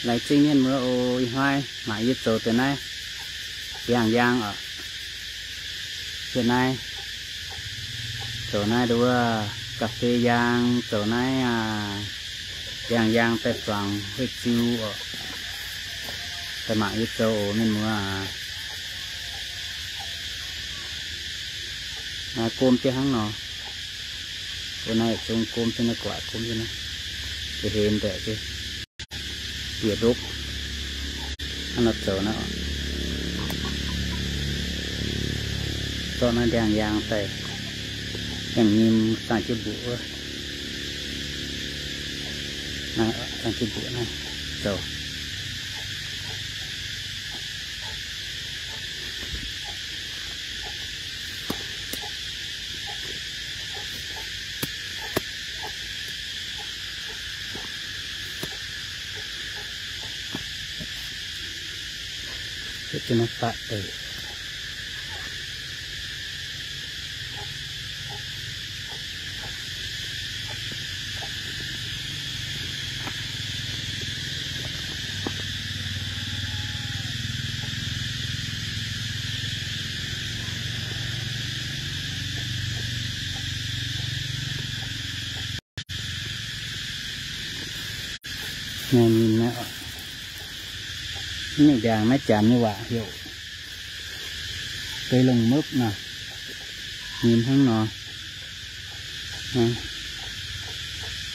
Laengz zingh mienh muoz oc. Ih hnoi mangc yie zoux deix naaiv ndiangx-yaang oc. Yie naaiv zoux naaiv nduov ga'fei yaang, zoux naaiv ndiangx-yaang daaih zuangx hueiv-ziu oc. Daaih mangc yie zoux oc mienh muoz aac. Naaiv gomv jienv hnangv nor. Gomv naaiv zungv gomv jienv naaiv, guatc gomv jienv naaiv, hemx ndoqc jienv, bieqc ndopv. Hnangv nor zoux naaiv oc. Zorqv naaiv ndiangx-yaang daaih, ndiangx-nyim zaangh jienv mbuoqc wuov. Naaiv zaangh jienv mbuoqc naaiv zoux. Ninh ndiangx naaiv janx nyei waac heuc deix longh mopv nor. Ninh hnangv nor,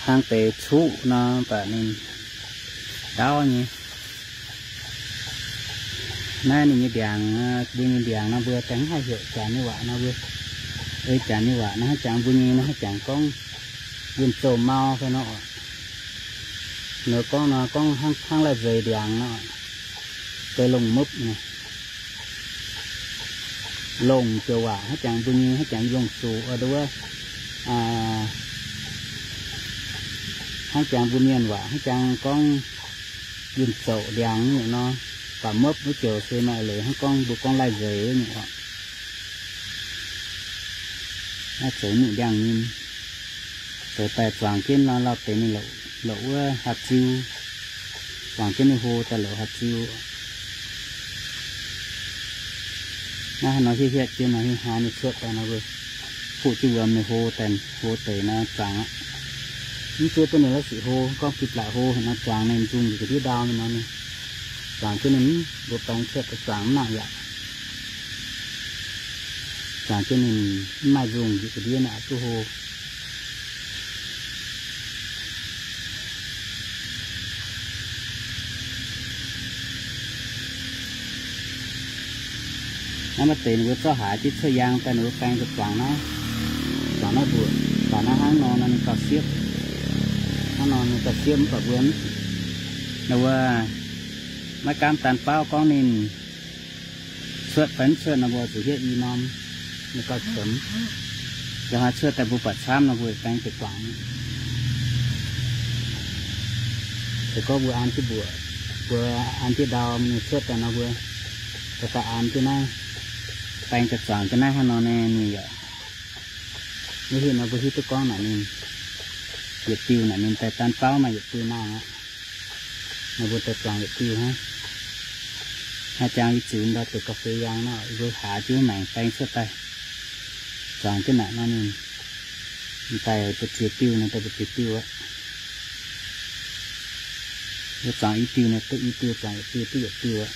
hnangv deix cuqv nor, mv baac ninh ndaauv nyei. Naaiv ninh nyei ndiangx, mbuo nyei ndiangx nor mbuo daaih mv haih heuc janx nyei waac nor mbuo, ei janx nyei waac naaiv hnangv jangx mbuo nyei naaiv hnangv jangx gorngv yuonh zouh mau fai nor. Nor gorngv nor gorngv hnangv, hnangv lai-nzeix ndiangx nor, deix longh mopv nor. Longh joux waac hnangv jangx mbuo nyei hnangv jangx yie longh zuqc nduov, hnangv jangx mbuo mienh waac hnangv jangx gorngv yuonh zouh ndiangx nyungc nor, baac mopv wuov joux se maaih leiz hnangv gorngv mbuo gorngv lai-nzeix wuov nyungc oc. Naaiv zoux nyungc ndiangx-nyim, zoux daaih zuangx jienv nor lauh deix ninh louc wuov haaix ziu, zuangx jienv ninh hlo daaih louc haaix ziu. Naaiv hnangv nor hietv hietv jienv nor, hietv hnangv ninh cuotv daaih nor, mbuo fuqv jienv wuom ninh hlo daaih, hlo deix nor zuangx aqv. Mv zuov duqv ninh la'sic hlo, gorngv fih blaqc hlo nor zuangx ninh nzungh njiec ga'ndiev ndau mingh nor, zuangx jienv ninh mv, mbuo baeng cuotv daaih zuangx mv nangc yaac, zuangx jienv ninh mv maaih nzungh njiec ga'ndiev naaic duqv hlo. Naaiv maaih deix ninh mbuo zorqv haaix jienv cuotv yaang daaih ninh mbuo baeng daaih zuangx naaiv, zuangx naaiv mbuoqc, zuangx naaiv hnangv nor nor ninh gauh siepv. Hnangv nor ninh gauh siepv mv baac mbuo, ninh mbuo maiv gaamv daan bauv gorngv ninh cuotv fai mv cuotv nor mbuo zuqc hietv i norm, ninh gauh qiemx. Liuz haaix cuotv daaih mbuo buatc camv nor mbuo baeng deix zuangx. Se gorngv mbuo an jienv mbuoqc, mbuo an jienv ndau ninh cuotv daaih nor mbuo daaih an jienv naaiv, baeng daaih zuangx jienv naaiv hnangv nor naaiv ninh yaac, mv hiuv nor mbuo hiuv duqv gorngv naaic ninh yietc diuh naaic ninh daaih daan bauv maaih yietc diuh nangh aqv. Nor mbuo daaih zuangx yietc diuh hnangv. Hnangv jangx yie ziux ndau deix ga'fei yaang nor, mbuo haaix jienv maengc baeng cuotv daaih, zuangx jienv naaic nor ninh daaih mbu'ziex diuh nor daaih mbu'ziex diuh aqv. Mbuo zuangx i diuh nor duqv i diuh, zuangx yietc diuh duqv yietc diuh aqv.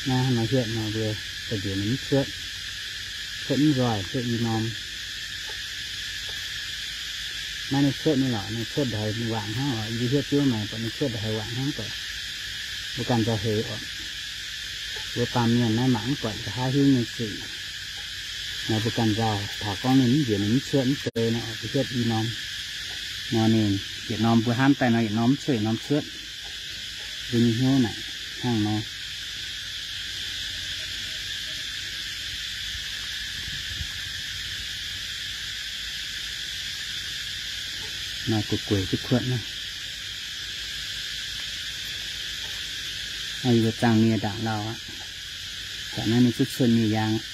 Naaiv hnangv nor hietv nor mbuo daaih nziex ninh mv cuotv, cuotv mv nzoih, cuotv i norm. Naaiv ninh cuotv nyei lorqc, ninh cuotv ndaaih wangc hnangv oc. Yie hietv jienv maengc buatc ninh cuotv ndaaih wangc hnangv oc. Mbuo ganh nzauh heix oc. Mbuo baamh mienh naaiv mangc mv buatc nqa'haav hingv nyei sic. Naaiv mbuo ganh nzauh taux gorngv ninh mv nziex ninh mv cuotv mv bei nor, mbuo hietv i norm. Nor ninh yietc norm mbuo hnamv daaih nor yietc norm mv cuotv yietc norm cuotv. Mbuo nyei hnyouv naaic hnangv nor. Nor gueix gueix jienv kuotv naaiv. Naaiv yie mbuo zaangh nie ndaangc lauh aqv. Zanc naaiv ninh cuotv cuotv nie yaang aqv.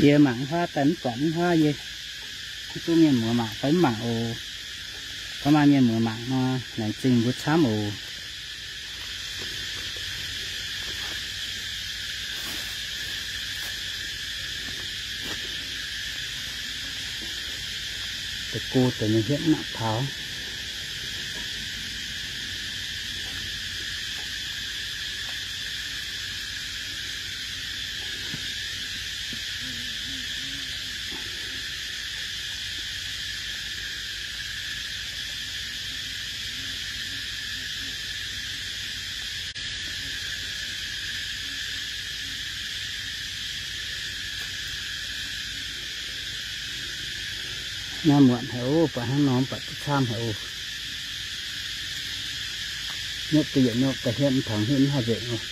Yie mangc huaav daaih mv buatc huaav yie. Mv duqv mienh muoz mangc fai mv mangc oc. Gorngv maaih mienh muoz mangc nor, laengz zingh mbuo camv oc. Deix go deix nyei hietv nangc taux. Naaiv muotc haic oc, buatc hnangv nor buatc duqv camv haic oc. Nyopv da'yietc nyopv da'hietv taux hietv mv haih nzengc oc.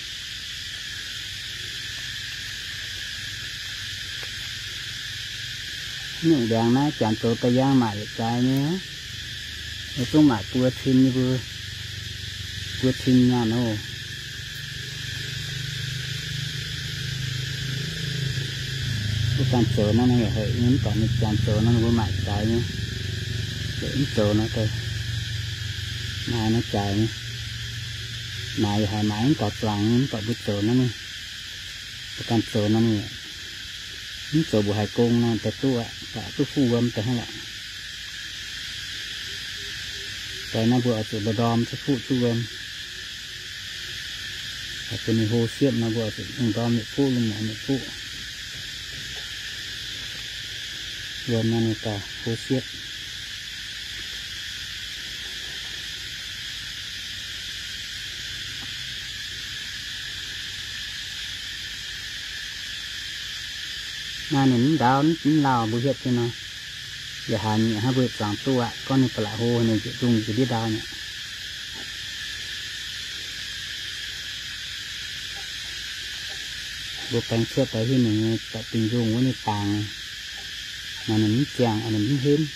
Nyungc ndiangx naaiv janx zoux daaih yangh maaic yietc jaaix nyei. Yie zungv maaic buo cin nyei mbuo, buo cin nyaanh oc. Mbuo ganh zoux nor, ninh yaac heuc nyei, mv baac ninh janx zoux nor ninh mbuo maaic jaaix nyei. Heuc mv zoux nor deix, maaiz nor jaaix nyei. Maaiz yaac haiz maaiz mv gaux zangx nyei, mv baac mbuo zoux nor ninh, mbuo ganh zoux nor ninh mv zoux mbuoqc haiz gong nor deix duqv aqv, baac duqv fuqv wuom deix hnangv lorqc. Deix naaiv mbuo oix zuqc ndorm ndorm se fuqv duqv wuom. Haaix bun ninh hlo siepv nor mbuo oix zuqc lungh ndorm yietc fuqv, lungh muonz yietc fuqv. Wuom nor ninh gauh hlo siepv. Naaiv ninh mv ndaauv mv lauh mbuo hietv jienv nor, yaac haaix nyungc hnangv mbuo zuangx duqv aqv. Gorngv ninh ba'laqc hlo, ninh njiec ndungh njiec ndiev ndaauv mi'aqv. Mbuo baeng cuotv daaih hiuv nyungc nyei da'dingh nzungh wuov ninh bangc, naaiv ninh mv ziangh, ninh mv henv.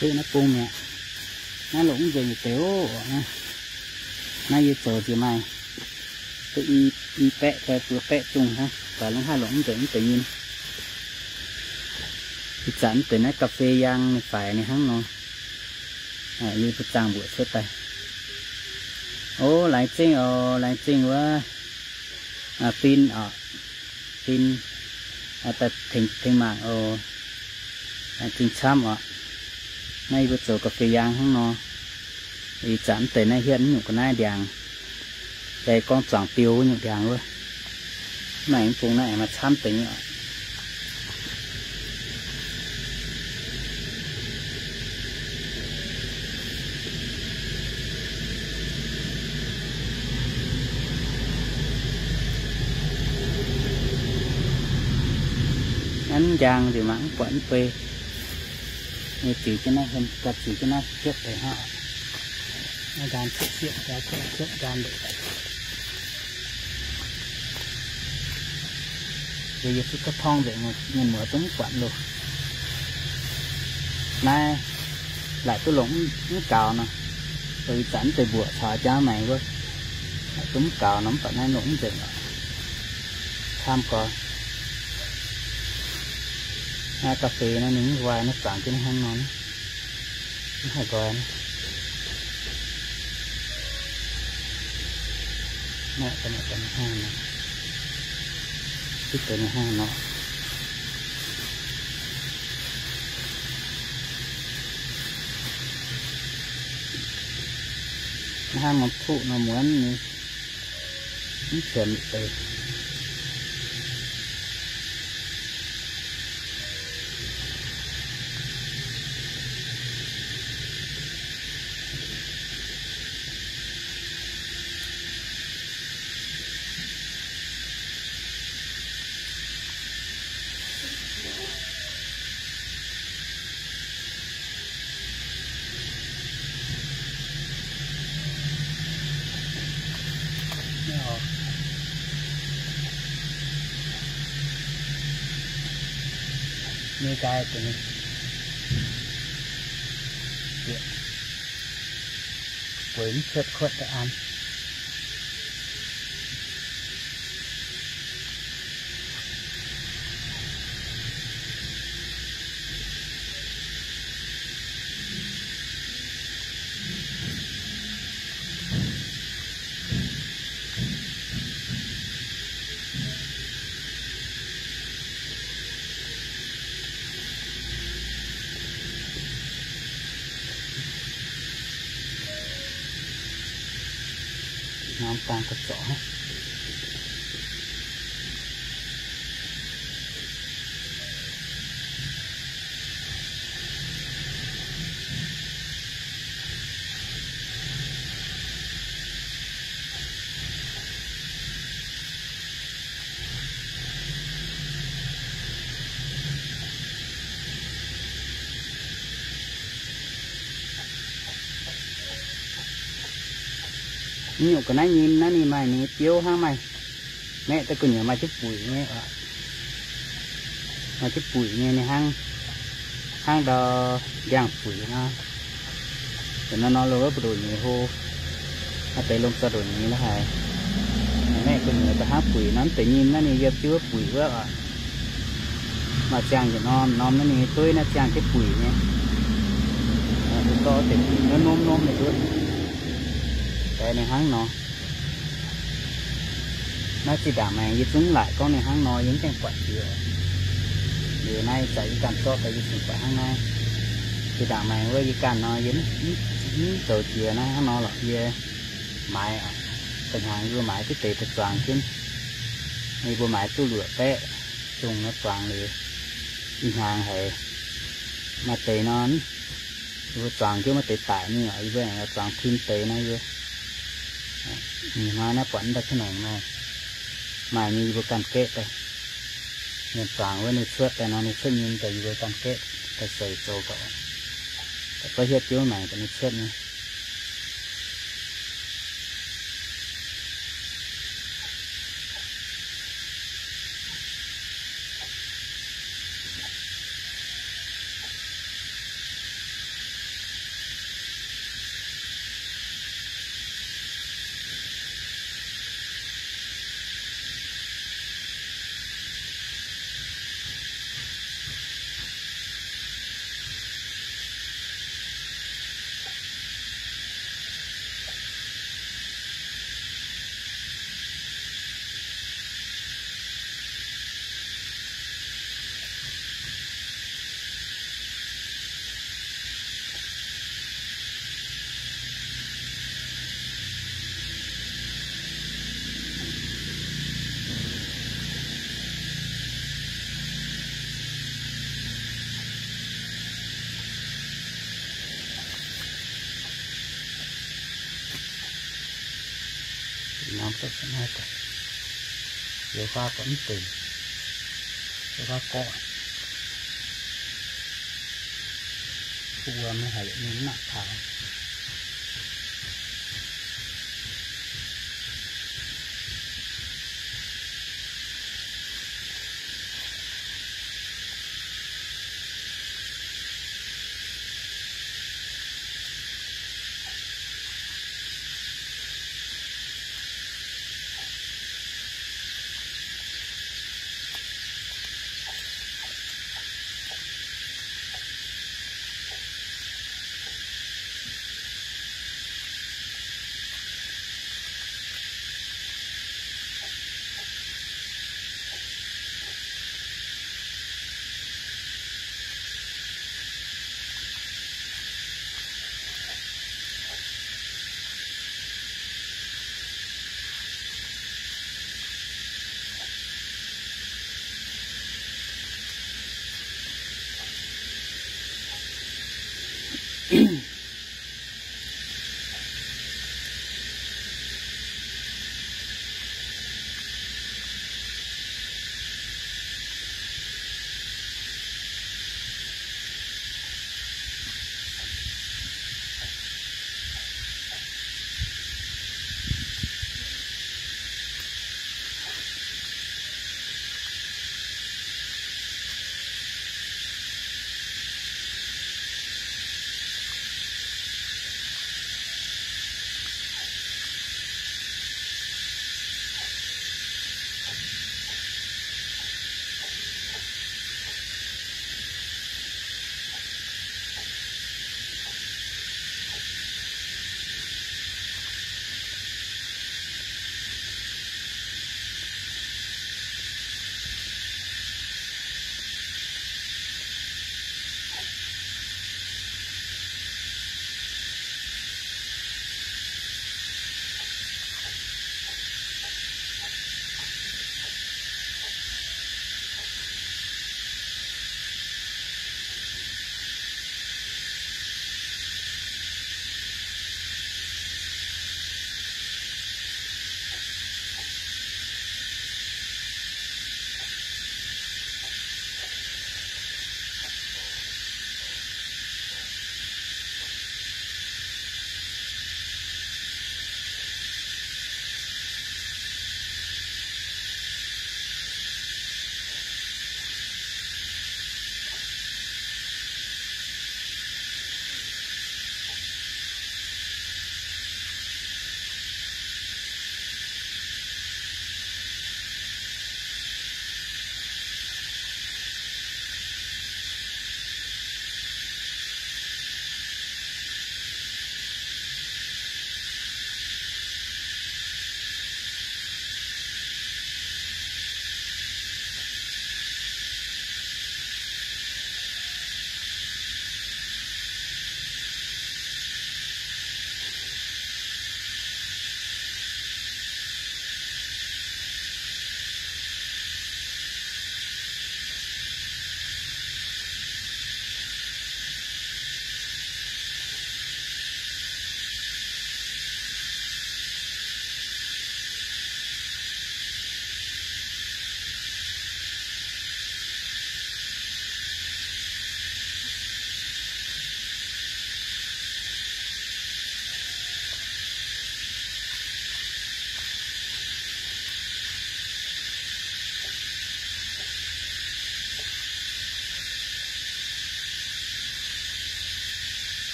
Duqv naaiv bung mi'aqv. Naaiv longc mv nzengc deix oc. Naaiv yie zoux jiex maaih duqv i, i baeqv fai buo baeqv zungh hnangv. daaih lungh haih longc mv nzengc mv deix nyim. Ih zanc mv deix naaiv ga'fei yaang ninh faix ninh hnangv nor. Yie mbuo zaangh mbuoqc cuotv daaih. O, laengz zingh oc, laengz zingh wuov, fin oc, fin, tengx mangc oc, laengz zingh camv oc. Naaiv yie mbuo zoux ga'fei yaang hnangv nor. Ih zanc mv deix naaiv hietv mv nyungc ga'naaiv ndiangx, yaac gorngv zuangx diou wuov nyungc ndiangx wuov. Maaih mv bung naaiv aengx maaih camv deix nyei oc. Naaiv njang nzengc mangc mv buatc mv bei. Ziux jienv naaiv, gauh ziux jienv naaiv hietv deix hnangv. Naaiv nqaam cietv cietv, gauh cietv cietv nqaam ndeic. Yie, yie duqv torngv nzengc, mienh muoz duqv mv buatc loh. Naaiv laaic duqv longc mv gaux nor. Ih zanc mv deix mbuoqc caux jaav maengx wuov, laaic duqv mv gaux nor, mv baac naaiv longc mv nzengc oc. Camv gorx. Naaiv ga'fei naaiv ninh mv nqoi, naaiv zuangx jienv hnangv nor, mv haih nqoi. Naaiv da'nyeic da'nyeic hnangv nor, deix deix nyei hnangv nor. Hnangv norm tuqv norm muonz nyei, mv qiemx deix. Nyei nqaai deix, bueix mv cuotv kuotv daaih an. Norm dangh ga'zorc hnangv. Nyungc ga'naaiv nyim naaiv ninh maaih ninh nyei biouv hnangv, maaih maeqv daaih gu'nyuoz maaih jienv buic nyei, maaih jienv buic nyei, ninh hnangv, hnangv ndau ndiangx-buic nor. Nor nor loz wuov mbu'ndongx nyeiz hlo, maaih deix lomh nzoih ndongc nyeiz la'haic. Maeqv gu'nyuoz daaih hnangv buic nor, mv deix nyim naaiv ninh yiem jienv wuov buic wuov oc. Maaih ziangh yietc norm norm naaiv ninh nyei dueiv naaiv ziangh jienv buic nyei. Dorh deix buic nor, norm norm nyei duqv. Deix ninh hnangv nor. Naaiv zinh ndaangc maengx yie zungv laaic gorngv ninh hnangv nor, yie mv gaengh buatc jiex. Liuz naaiv ih zanc yie ganh zorqv daaih yie cingx buatc hnangv naaiv. Zinh ndaangc maengx wuov yie ganh nor, yie mv zoux jiex naaiv hnangv nor lorqc. Yie maaiz, da'hnyangx yie mbuo maaiz duqv deix daaih zuangx jienv. Yie mbuo maaiz duqv luoqc baeqv zungh nor zuangx liuz, ih hnyangx haiz maaih deix nor, yie mbuo zuangx jienv maaih deix daic mingh oc, yie mbuo aengx zuangx tim deix nor yie mbuo. Ih hnoi naaiv buatc daaih cuotv nongc nor, maaih nyei yie mbuo ganh gaeqv daaih. Ninh zuangx wuov ninh cuotv daaih nor, ninh cuotv nyim daaih yie mbuo ganh gaeqv daaih seix zoux gauh, daaih hietv jienv maengx daaih ninh cuotv nyei. Zoux ga'naaiv daaih, zoux faa gorqv mv deix, zoux faa gorqv, mbuo maiv haih ninh mv nangc taux.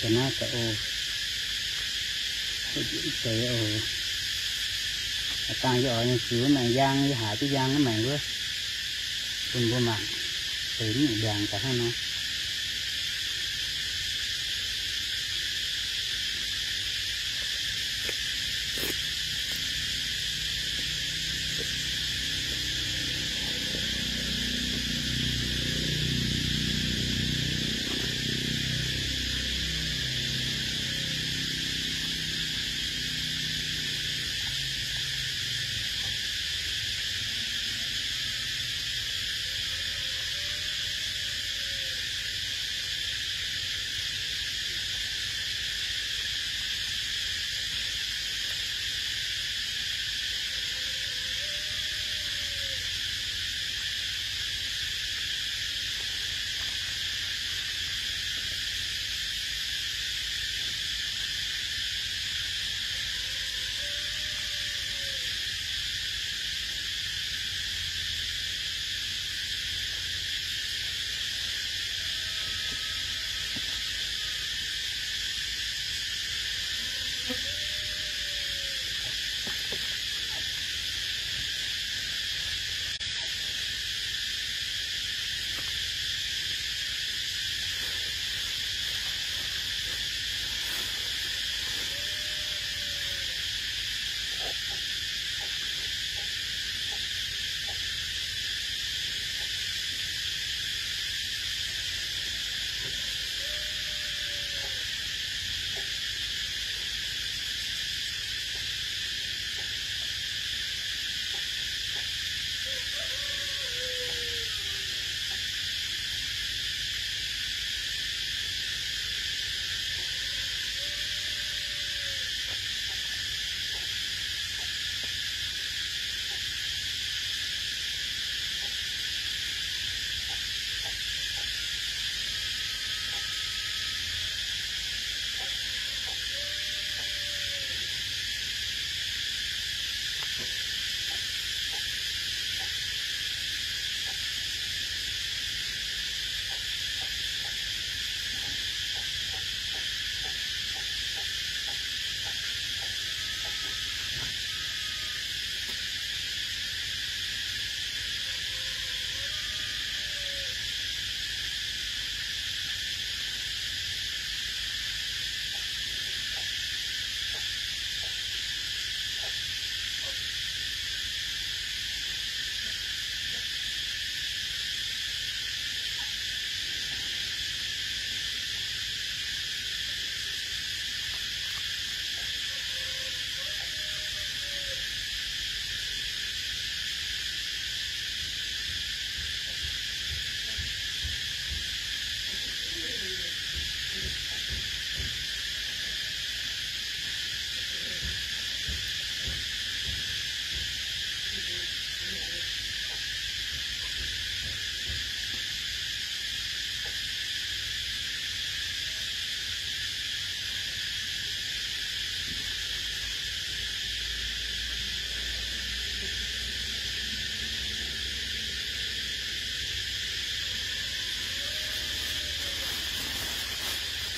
Ga'naaiv daaih oc. Deix oc. A'dangh yie oix nyei ziux maengc yaang, yie haiz duqv yaang maengc wuov, bun mbuo mangc, deix mv ndiangx daaih hnangv nor.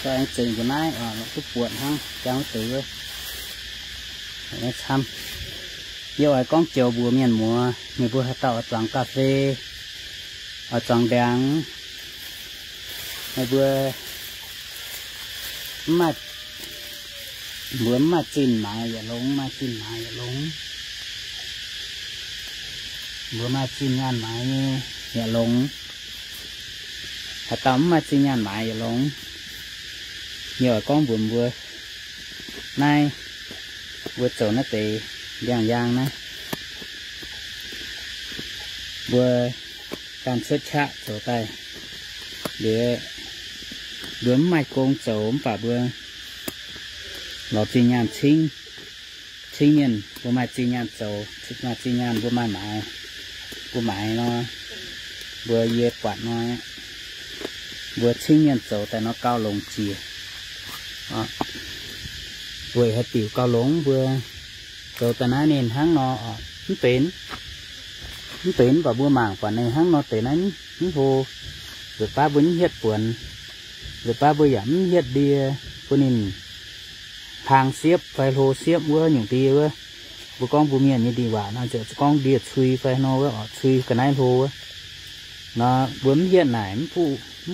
Aengx zengc mbuo naaiv oc, longc duqv buatc hnangv, jangx wuov deix wuov. Camv. Yie oix gorngv joux mbuox mienh muoz, meih mbuo haaix dauh oix zuangx ga'fei, oix zuangx ndiangx, meih mbuo mv maaih, mbuo mv maaih zinh maaiz yaac longx, maaih zinh maaiz yaac longx. Mbuo maaih zinh nyaanh maaiz nyei yaac longx. Haaix dauh mv maaih zinh nyaanh maaiz yaac longx. Yie oix gorngv mbuox mbuo, naaiv mbuo zoux naaiv deix ndiangx-yaang naaiv, mbuo ganh cuotv qaqv zoux daaih. Liuz, mbuo mv maaih gong zoux mv baac mbuo lorz zinh nyaanh cingv, cingv mienh. Mbuo maaih zinh nyaanh zoux, maaih zinh nyaanh mbuo maaih maaiz, mbuo maaiz nor, mbuo yie buatc nor, mbuo cingv mienh zoux daaih nor gauh longx jiex. Weic haaix diuc gauh longx? Mbuo zoux daaih naaiv ninh hnangv nor, mv benx, mv benx mv baac mbuo mangc buatc ninh hnangv nor deix naaiv mv hlo. Nzunc baav mbuo mv hietv buonc, nzunc baav mbuo yaac mv hietv ndie, bun ninh hlang siepv fai hlo siepv wuov nyungc ndie wuov. Mbuo gorngv mbuo mienh nyei ndie-waac nor, ziouc gorngv ndie-cui fai nor wuov, orqc, cui ga'naaiv hlo wuov. Nor mbuo mv hietv naaic, mv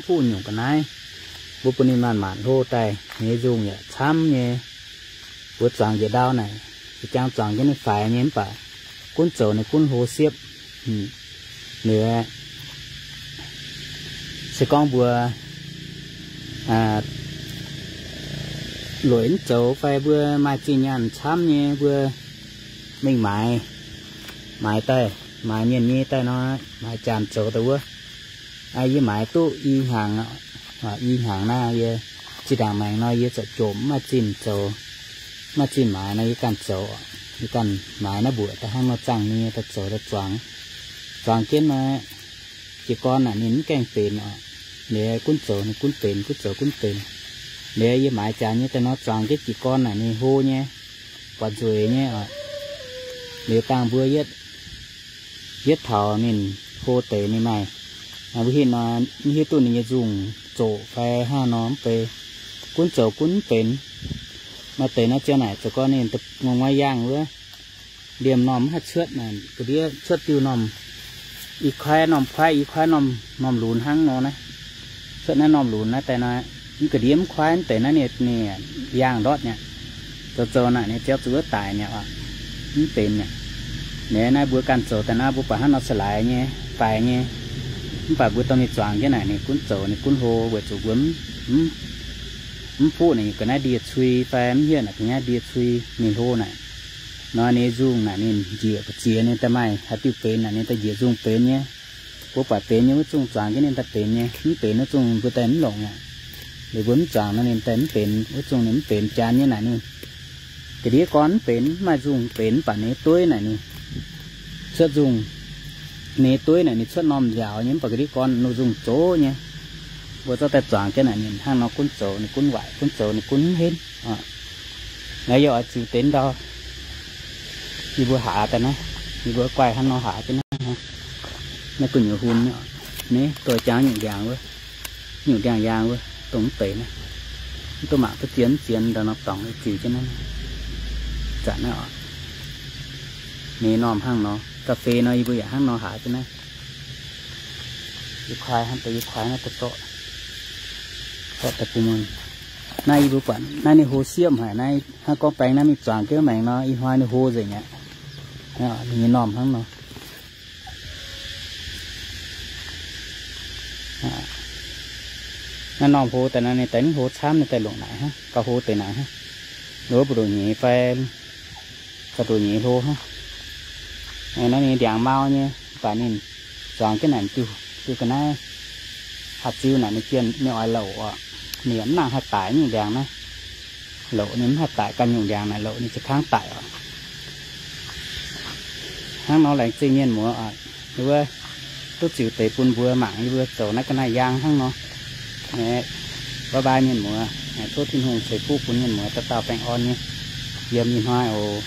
puqv nyungc ga'naaiv, mbuo bun ninh maanc maanc hlo daaih, ninh nyei nzungh yaac camv nyei. Mbuo zuangx njiec ndau naaic, za'jangx zuangx jienv ninh faix nyei, mv baac gunv zoux ninh gunv hlo siepv. Liuz, se gorngv mbuo loic mv zoux fai mbuo maaih zinh nyaanh camv nyei, mbuo mingh maaiz, maaiz daaih, maaiz mienh nyei daaih nor, maaiz janx zoux daaih wuov. Yie maaiz duqv i hnyangx, i hnyangx naaiv yie zinh ndaangc maengx nor yie zoux jomc mv maaih zinh zoux, mv maaih zinh maaiz nor yie ganh zoux, yie ganh maaiz naaiv mbuoqc daaih hnangv nor zaangh nie daaih zoux daaih zuangx. Zuangx jienv nor, jiez gorn naaic ninh mv gaengh benx orqc. Liuz gunv zoux ninh gunv benx, gunv zoux gunv benx. Liuz yie maaiz janx nyei daaih nor zuangx jienv jiez gorn naaic ninh hlo nyei, buatc nzueic nyei orqc. Liuz dangh mbuo yietv, yietv taux ninh hlo deix ninh maaih, mbuo hitv nor, mv hiuv duqv ninh nyei nzungh zoqc fai hnangv nor mv bei. Gunv zoux gunv mv benx. Maaih deix nor ziouc naaic zoux gorn ninh ngongh muaiv yangh wuov, liemh normh mv haih cuotv naaic, ga'ndiev cuotv diuh normh, i kuaaiv normh kuaaiv, i kuaaiv normh, normh lunx hnangv nor naaiv. Cuotv naaiv normh lunx naaiv daaih nor, mv ga'ndiev mv kuaaiv mv deix naaiv ninh, ninh yangh ndortv mi'aqv. Zoux zoux naaic ninh ziouc zuqc wuov daic mi'aqv orqc. Mv benx mi'aqv. Liuz naaiv mbuo ganh zoux daaih naaiv mbuo buatc hnangv nor ca'laaix nyei, faix nyei. Mv baac mbuo dorh mingh zuangx jienv naaic ninh gunv zoux ninh gunv hlo weic zuqc mbuo mv fuqv naaic ga'naaiv ndie-cui fai mv hietv naaic ga'naaiv ndie-cui ninh hlo naaic. Nor ninh nzungh naaic ninh njiec ba'ziex ninh daaih maaih haaix diuh benx naaic ninh daaih njiec nzungh benx nyei. Mbuo buatc benx nyei wuov zungh zuangx jienv ninh daaih benx nyei, mv benx wuov zungh mbuo daaih mv longc mi'aqv. Liuz mbuo mv zuangx nor ninh daaih mv benx, wuov zungh ninh mv benx jaan nyei naaic ninh ga'ndiev gorn mv benx, mv maaih nzungh benx, mv baac ninh dueiv naaic ninh cuotv nzungh, ninh dueiv naaic ninh cuotv normh nziaaux nyei, mv baac ga'ndiev gorn ninh nzungh zoqc nyei. Mbuo zorqv daaih zuangx jienv naaic ninh hnangv nor gunv zoux ninh gunv waaic, gunv zoux ninh gunv mv henv. Naaiv yie oix ziux deix ndau, yie mbuo haaz daaih naaiv, yie mbuo guaih hnangv nor haaz jienv naaiv. Naaiv gu'nyuoz hun, naaiv doix jangx nyungc ndiangx wuov, nyungc ndiangx-yaang wuov, dongh mv deix naaiv, mv duqv mangc duqv zien mv zien ndau nor dorngc ziux jienv naaiv. Zanc naaiv oc, ninh normh hnangv nor, ga'fei nor yie mbuo yaac hnangv nor haaz jienv naaiv. Yie kuaai hnangv deix, yie kuaai naaiv daaih zorqv, zorqv daaih bun mun. Naaiv yie mbuo buatc naaiv ninh hlo siepv haic naaiv, hnangv gorngv baeng naaiv mingh zuangx jienv maengx nor, ih hnoi ninh hlo nzengc mi'aqv. Ninh nyei normh hnangv nor. Naaiv normh hlo daaih nor, ninh daaih mv hlo camv, ninh daaih longc naaic hnangv, gauh hlo deix naaic hnangv. Nduov mbu'ndongx nyeiz fai ga'ndongx nyeiz hlo hnangv. Naaiv ninh ndiangx mau nyei, mv baac ninh zuangx jienv naaic diuh, diuh ga'naaiv haaix ziuh naaic ninh jienh ninh oix louc oc. Ninh yaac mv nangh haih daic nyungc ndiangx naaiv. Louc ninh mv haih daic, ganh nyungc ndiangx naaic louc ninh za'kangv daic oc. Hnangv nor laengz zingh mienh muoz oc. Wuov duqv ziux deix bun mbuo mangc yie mbuo zoux naaiv ga'naaiv yaang hnangv nor. Bye bye mienh muoz. Tov Tin-Hungh ceix fuqv bun mienh muoz dauh dauh baengh orn nyei yiem ih hnoi oc.